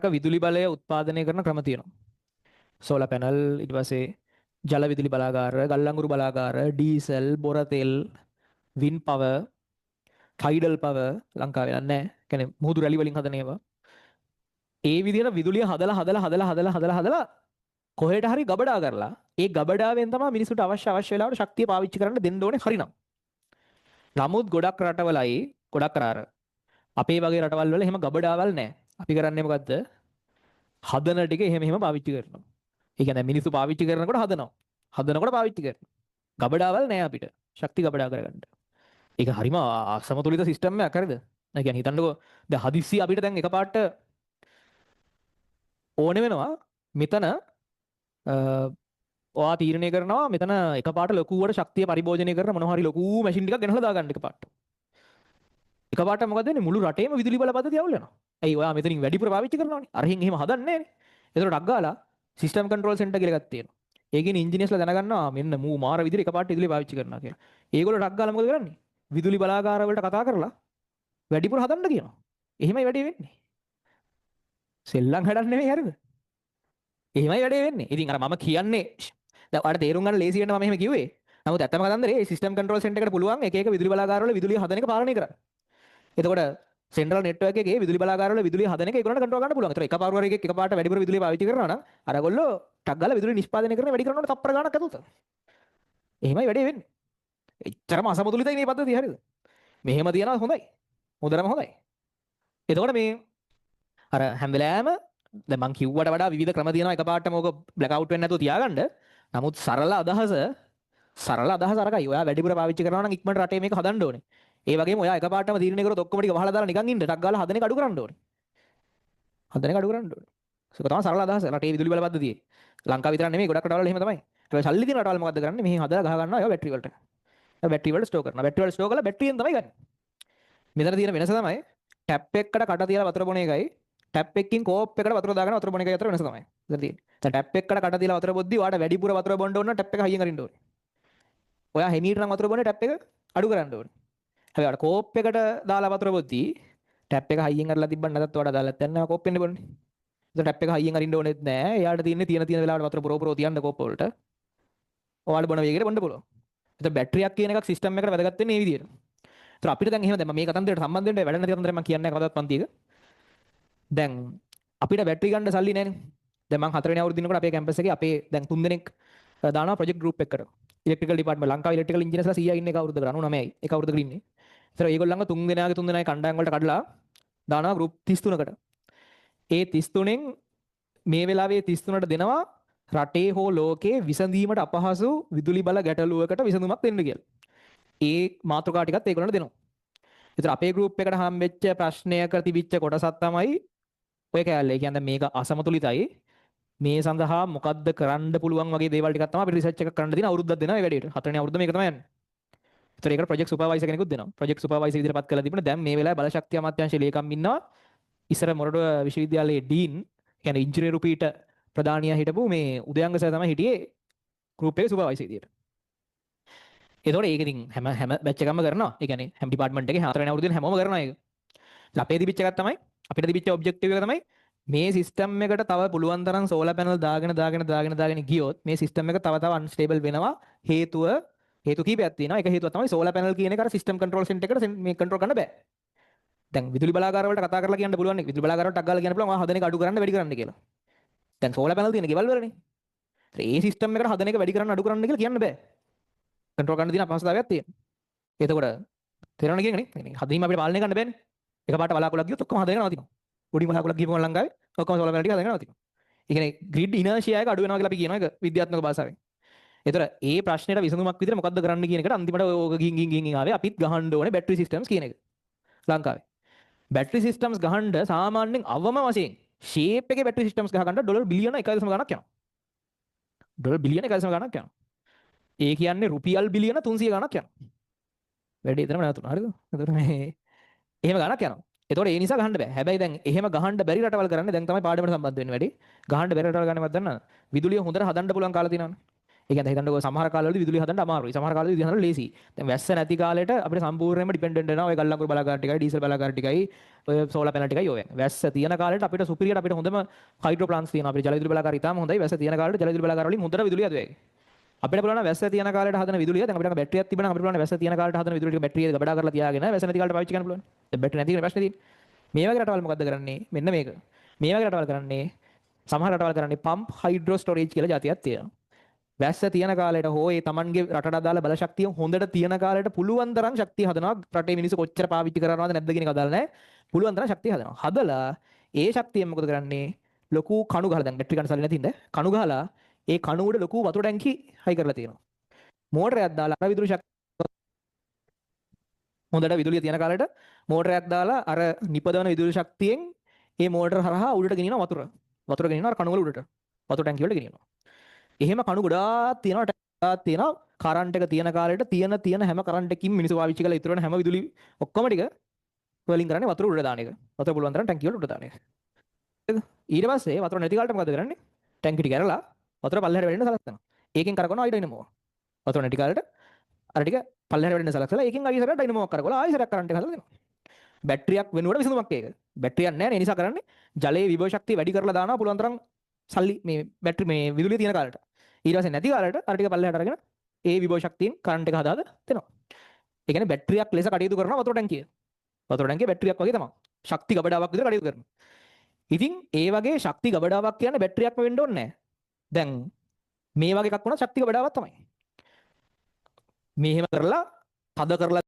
විදුලි බලය උත්පාදනය කරන ක්‍රම තියෙනවා. සෝලාර් පැනල්, ඊට පස්සේ ජල විදුලි බලාගාර, ගල්අඟුරු බලාගාර, ඩීසල්, බොර තෙල්, වින්ඩ් පවර්, ටයිඩල් පවර් ලංකාවේ නෑ. කියන්නේ මුහුදු රැලි වලින් හදන ඒවා. ඒ විදිහට විදුලිය හදලා හදලා හදලා හදලා හදලා හදලා කොහෙට හරි ගබඩා කරලා ඒ ගබඩාවෙන් තමයි මිනිසුන්ට අවශ්‍ය අවශ්‍ය වෙලාවට ශක්තිය පාවිච්චි කරන්න දෙන්න ඕනේ හරිනම්. නමුත් ගොඩක් රටවලයි ගොඩක් අර අපේ වගේ රටවල් වල එහෙම ගබඩාවල් නෑ. අපි කරන්නේ මොකද්ද? හදන ටික එහෙම එහෙම පාවිච්චි කරනවා. ඒ කියන්නේ මිනිස්සු පාවිච්චි කරනකොට හදනවා. හදනකොට පාවිච්චි කරනවා. ගබඩාවල් නෑ අපිට. ශක්ති ගබඩා කරගන්න. ඒක හරිම අසමතුලිත සිස්ටම් එකක් හරිද? ඒ කියන්නේ හිතන්නකෝ, දැන් හදිස්සි අපිට දැන් එකපාරට ඕනේ වෙනවා මෙතන, ඔයා තීරණය කරනවා මෙතන එකපාරට ලොකුවට ශක්තිය පරිභෝජනය කරන මොන හරි ලොකු මැෂින් ටිකක් ගෙනහලා දාගන්න එකපාරට. එකපාරට මොකද වෙන්නේ? මුළු රටේම විදුලි බල පද්ධතිය අවුල් වෙනවා. ඇයි? ඔයා මෙතනින් වැඩිපුර පාවිච්චි කරනවානේ. අරහින් එහෙම හදන්නේ නෑනේ. ඒතකොට ටක් ගාලා සිස්ටම් කන්ට්‍රෝල් සෙන්ටර් කියලා එකක් තියෙනවා. ඒකෙන් ඉන්ජිනියර්ස්ලා දැනගන්නවා මෙන්න මූ මාර විදිහට එකපාරට විදුලිය පාවිච්චි කරනවා කියලා. ඒගොල්ලෝ ටක් ගාලා මොකද කරන්නේ? විදුලි බලාගාර වලට කතා කරලා වැඩිපුර හදන්න කියනවා. එහෙමයි වැඩේ වෙන්නේ. සෙල්ලම් වැඩක් නෙමෙයි, හරිද? එහෙමයි වැඩේ වෙන්නේ. ඉතින් අර මම කියන්නේ දැන් ඔයාලට තේරුම් ගන්න ලේසි වෙන්න මම එහෙම කිව්වේ. නමුත් ඇත්තම කතන්දරේ මේ සිස්ටම් කන්ට්‍රෝල් සෙන්ටර් එකට පුළුවන් එක එක විදුලි බලාගාර වල විදුලිය හදන එක පාලනය කරන්න. එතකොට සෙන්ට්‍රල් නෙට්වර්ක් එකේ විදුලි බලාගාර වල විදුලිය හදන එක ඒගොල්ලන්ට කන්ට්‍රෝල් ගන්න පුළුවන්. ඒතර එකපාරු වර එකෙක් එකපාරට වැඩිපුර විදුලිය පාවිච්චි කරනවා නම් අරගොල්ලෝ ටක් ගාලා විදුලිය නිෂ්පාදනය කරන වැඩි කරන ඕන තප්පර ගාණක් ඇතුළත. එහෙමයි වැඩේ වෙන්නේ. එච්චරම අසමතුලිතයි මේ පද්ධතිය, හරිද? මෙහෙම තියනවා හොඳයි. හොඳටම හොඳයි. එතකොට මේ අර හැම වෙලාවෙම දැන් මං කිව්වට වඩා විවිධ ක්‍රම තියෙනවා එකපාරටම ඕක බ්ලැක් අවුට් වෙන්නේ නැතුව තියාගන්න. නමුත් සරල අදහස අරකයි. ඔයා වැඩිපුර පාවිච්චි කරනවා නම් ඉක්මනට රටේ මේක හදන්න ඕනේ. ඒ වගේම ඔයා එකපාරටම තීරණය කරොත් ඔක්කොම ටික වහලා දාලා නිකන් ඉන්න, ටක් ගාලා හදන එක අඩු කරන්න ඕනේ. හදන එක අඩු කරන්න ඕනේ. ඒක තමයි සරල අදහස රටේ විදුලි බල පද්ධතියේ. ලංකාව විතරක් නෙමෙයි, ගොඩක් රටවල් එහෙම තමයි. ඒ සල්ලි තියෙන රටවල් මොකද්ද කරන්නේ? මෙහෙන් හදලා ගහ ගන්නවා ඒවා බැටරි වලට. ඒවා බැටරි වලට ස්ටෝර් කරනවා. බැටරි වලට ස්ටෝර් කරලා බැටරියෙන් තමයි ගන්න. මෙතන තියෙන වෙනස තමයි ටැප් එකකට කට තියලා වතුර බොන එකයි ටැප් එකකින් කෝප් එකට වතුර දාගෙන වතුර බොන එකයි අතර වෙනස තමයි මෙතන තියෙන්නේ. දැන් ටැප් එකකට කට තියලා වතුර බොද්දි ඔයාට වැඩිපුර වතුර බොන්න ඕන නම් ටැප් එක හයියෙන් අරින්න ඕනේ. ඔයා හිමීට නම් වතුර බොන්නේ ටැප් එක අඩු කරන්න ඕනේ. හැබැයි ඔයාට කෝප් එකට දාලා වතුර බොද්දි ටැප් එක හයියෙන් අරලා තිබ්බන් නැතත් ඔයාට දාලා නැත්නම් කෝප් වෙන්නේ බොන්නේ. ඒතර ටැප් එක හයියෙන් අරින්න ඕනෙත් නෑ. එයාට තියෙන්නේ තියෙන තියෙන වෙලාවට වතුර පුරව පුරව තියන්න කෝප් වලට. ඔයාලට බොන වේගයට බොන්න පුළුවන්. ඒතර බැටරියක් කියන එකක් සිස්ටම් එකට වැදගත් වෙන්නේ මේ විදියට. ඒතර අපිට දැන් එහෙම දැන් මම මේ කතන්දරයට සම්බන්ධ වෙන්න වැඩ නැති කතන්දරයක් මම කියන්නේ නැහැ කවදාවත් පන්තියක. දැන් අපිට බැටරි ගන්න සල්ලි නෑනේ. දැන් මං හතරවෙනි අවුරුද්ද ඉන්නකොට අපේ කැම්පස් එකේ අපේ දැන් තුන් දෙනෙක් දානවා ප්‍රොජෙක්ට් ගෲප් එකකට. ඉලෙක්ට්‍රිකල් ඩිපාර්ට්මන්ට්, ලංකාවේ ඉලෙක්ට්‍රිකල් ඉන්ජිනියර්ස්ලා 100ක් ඉන්නේ එක අවුරුද්දකට, 99යි එක අවුරුද්දකට ඉන්නේ. ඒතර ඒගොල්ලන්ව තුන් දෙනාගේ තුන් දෙනාගේ කණ්ඩායම් වලට කඩලා දානවා ගෲප් 33කට. ඒ 33න් මේ වෙලාවේ 33ට දෙනවා රටේ හෝ ලෝකේ විසඳීමට අපහසු විදුලි බල ගැටලුවකට විසඳුමක් දෙන්න කියලා. ඒ මාතෘකා ටිකත් ඒගොල්ලන්ට දෙනවා. ඒතර අපේ ගෲප් එකට හම්බෙච්ච ප්‍රශ්නයක තිබිච්ච කොටසක් තමයි ඔය කෑල්ල. ඒ කියන්නේ මේක අසමතුලිතයි. මේ සඳහා මොකද්ද කරන්න පුළුවන් වගේ දේවල් ටිකක් තමයි අපිට රිසර්ච් එකක් කරන්න තියෙන. අවුරුද්දක් දෙනවා ඒ වැඩේට. හතරවෙනි අවුරුද්ද මේක තමයි යන්නේ. ඒතර ඒකට ප්‍රොජෙක්ට් සුපර්වයිසර් කෙනෙකුත් දෙනවා. ප්‍රොජෙක්ට් සුපර්වයිසර් විදිහට පත් කරලා තිබුණා. දැන් මේ වෙලාවේ බලශක්ති අමාත්‍යාංශයේ ලේකම් ඉන්නවා. ඉස්සර මොරටුව විශ්වවිද්‍යාලයේ ඩීන්, කියන්නේ ඉංජිනේරු පීඨ ප්‍රධානියා හිටපු මේ උදයංග සර් තමයි හිටියේ ගෲප් එකේ සුපර්වයිසර් විදියට. එතකොට ඒක ඉතින් හැම හැම බැච් එකක්ම කරනවා. ඒ කියන්නේ හැම ඩිපාර්ට්මන්ට් එකේ හතරවෙනි අවුරුද්දේ හැමෝම කරනවා ඒක. අපේ තිබිච්ච එකක් තමයි, අපිට තිබිච්ච ඔබ්ජෙක්ටිව් එක තමයි මේ සිස්ටම් එකට තව පුළුවන් තරම් සෝලාර් පැනල් දාගෙන දාගෙන දාගෙන දාගෙන ගියොත් මේ සිස්ටම් එක තව තව අන්ස්ටේබල් වෙනවා. හේතුව හේතු කීපයක් තියෙනවා. එක හේතුවක් තමයි සෝලාර් පැනල් කියන එක අර සිස්ටම් කන්ට්‍රෝල් සෙන්ටර් එකට මේ කන්ට්‍රෝල් කරන්න බෑ. දැන් විදුලි බලාගාර වලට කතා කරලා කියන්න පුළුවන්, විදුලි බලාගාර වලට ටක් ගාලා කියන්න පුළුවන් ඔයා හදන එක අඩු කරන්න වැඩි කරන්න කියලා. දැන් සෝලාර් පැනල් තියෙන ගෙවල් වලනේ. ඒ සිස්ටම් එකට හදන එක වැඩි කරන්න අඩු කරන්න කියලා කියන්න බෑ. කන්ට්‍රෝල් කරන්න තියෙන අපහසුතාවයක් තියෙනවා. එතකොට තේරෙනවද කියන්නේ නේ? හදීම අපිට පාලනය කරන්න බෑනේ. එකපාරට වලාකුළක් ගියොත් ඔක්කොම හදන එක නවතිනවා. පොඩි වලාකුළක් ගිහපුවම ලංකාවේ ඔක්කොම සෝලාර් පැනල් ටික හදන එක නවතිනවා. ඒ කියන්නේ ග්‍රිඩ් ඉනර්ෂියා එක අඩු වෙනවා කියලා අපි කියනවා ඒක විද්‍යාත්මක භාෂාවෙන්. ඒතර ඒ ප්‍රශ්නෙට විසඳුමක් විදිහට මොකද්ද කරන්න කියන එකට අන්තිමට ඕක ගිහින් ගිහින් ගිහින් ආවේ අපිත් ගහන්න ඕනේ බැටරි සිස්ටම්ස් කියන එක. ලංකාවේ. බැටරි සිස්ටම්ස් ගහන්න සාමාන්‍යයෙන් අවම වශයෙන් ෂේප් එකේ බැටරි සිස්ටම්ස් ගහ ගන්න ඩොලර් බිලියන 1 දශම ගණක් යනවා. ඩොලර් බිලියන 1 දශම ගණක් යනවා. ඒ කියන්නේ රුපියල් බිලියන 300 ගණක් යනවා. වැඩි එතනම නැවතුණා. හරිද? එතකොට මේ එහෙම ගණක් යනවා. එතකොට ඒ නිසා ගහන්න බෑ. හැබැයි දැන් එහෙම ගහන්න බැරි රටවල් කරන්නේ, දැන් තමයි පාඩමට සම්බන්ධ වෙන්නේ වැඩි. ගහන්න බැරි රටවල් ගන්න මොකක්ද දන්නවද? විදුලිය හොඳට හදන්න පුළුවන් කාලා තියෙනවනේ. ඒ කියන්නේ හිතන්නකෝ සමහර කාලවලදී විදුලිය හදන්න අමාරුයි. සමහර කාලවලදී විදුලිය හදන්න ලේසියි. දැන් වැස්ස නැති කාලෙට අපිට සම්පූර්ණයෙන්ම ඩිපෙන්ඩන්ට් වෙනවා ඔය ගල්ලංගුරු බලාගාර ටිකයි, ඩීසල් බලාගාර ටිකයි, ඔය සෝලාර් පැනල් ටිකයි ඔය. වැස්ස තියෙන කාලෙට අපිට සුපිරියට අපිට හොඳම හයිඩ්‍රෝ ප්ලාන්ට්ස් තියෙනවා. අපිට ජල විදුලි බලාගාර ඉතාම හොඳයි. වැස්ස තියෙන කාලෙට ජල විදුලි බලාගාර වලින් හොඳට විදුලිය හදුවා. අපිට පුළුවන් නම් වැස්ස තියෙන කාලෙට හදන විදුලිය, දැන් අපිට බැටරියක් තිබ්බනම් අපිට පුළුවන් වැස්ස තියෙන කාලෙට හදන විදුලිය ටික බැටරිය ගබඩා කරලා තියාගෙන වැස්ස නැති කාලෙට පාවිච්චි කරන්න පුළුවන්. දැන් බැටරි නැති කෙනේ ප්‍රශ්නේ තියෙන්නේ. මේ වගේ රටවල් මොකද්ද කරන්නේ? මෙන්න මේක. මේ වගේ රටවල් කරන්නේ, සමහර රටවල් කරන්නේ පම්ප් හයිඩ්‍රෝ ස්ටෝරේජ් කියලා ජාතියක් තියෙනවා. වැස්ස තියෙන කාලෙට හෝ ඒ තමන්ගේ රටට අදාළ බල ශක්තිය හොඳට තියෙන කාලෙට පුළුවන් තරම් ශක්තිය හදනවා. රටේ මිනිස්සු කොච්චර පාවිච්චි කරනවද නැද්ද කියන එක අදාළ නැහැ. පුළුවන් තරම් ශක්තිය හදනවා. හදලා ඒ ශක්තියෙන් මොකද කරන්නේ? ලොකු කණු ගහලා, දැන් බැටරි ගන්න සල්ලි නැති හින්දා කණු ගහලා ඒ කණු උඩ ලොකු වතුර ටැංකි හයි කරලා තියෙනවා. මෝටරයක් දාලා අර විදුලි ශක්තිය හොඳට විදුලිය තියෙන කාලෙට මෝටරයක් දාලා අර නිපදවන විදුලි ශක්තියෙන් ඒ මෝටර හරහා උඩට ගෙනියනවා වතුර. වතුර ගෙනියනවා අර කණු වල උඩට. වතුර ටැංකි වලට ගෙනියනවා. එහෙම කණු ගොඩාක් තියෙනවා, ටැංකි තියෙනවා. කරන්ට් එක තියෙන කාලෙට තියෙන තියෙන හැම කරන්ට් එකකින් මිනිස්සු පාවිච්චි කරලා ඉතුරු වෙන හැම විදුලි ඔක්කොම ටික වලින් කරන්නේ වතුර උඩට දාන එක. වතුර පුළුවන් තරම් ටැංකි වලට උඩට දාන එක. ඊට පස්සේ වතුර නැති කාලෙට මොකද කරන්නේ? ටැංකි ටික ඇරලා වතුර පල්ලෙහාට වැටෙන්න සලස්සනවා. ඒකෙන් කරකවනවා ආයි ඩයිනමෝ. වතුර නැති කාලෙට අර ටික පල්ලෙහාට වැටෙන්න සලස්සලා ඒකෙන් ආයි සැරයක් ඩයිනමෝක් කරකවලා ආයි සැරයක් කරන්ට් එක හදලා දෙනවා. බැටරියක් වෙනුවට විසඳුමක් ඒක. බැටරියක් නැහැ නේ. ඒ නිසා කරන්නේ ජලයේ විභව ශක්තිය වැඩි කරලා දානවා පුළුවන් තරම් සල්ලි මේ බැටරි මේ විදුලිය තියෙන කාලෙට. ඊට පස්සේ නැති කාලෙට අර ටික පල්ලෙහාට අරගෙන ඒ විභව ශක්තියෙන් කරන්ට් එක හදා දෙනවා. ඒ කියන්නේ බැටරියක් ලෙස කටයුතු කරනවා වතුර ටැංකිය. වතුර ටැංකිය බැටරියක් වගේ තමයි. ශක්ති ගබඩාවක් විතර කටයුතු කරනවා. ඉතින් ඒ වගේ ශක්ති ගබඩාවක් කියන්නේ බැටරියක්ම වෙන්න ඕනේ නැහැ. දැන් මේ වගේ එකක් වුණා ශක්ති ගබඩාවක් තමයි. මේ එහෙම කරලා තද කරලා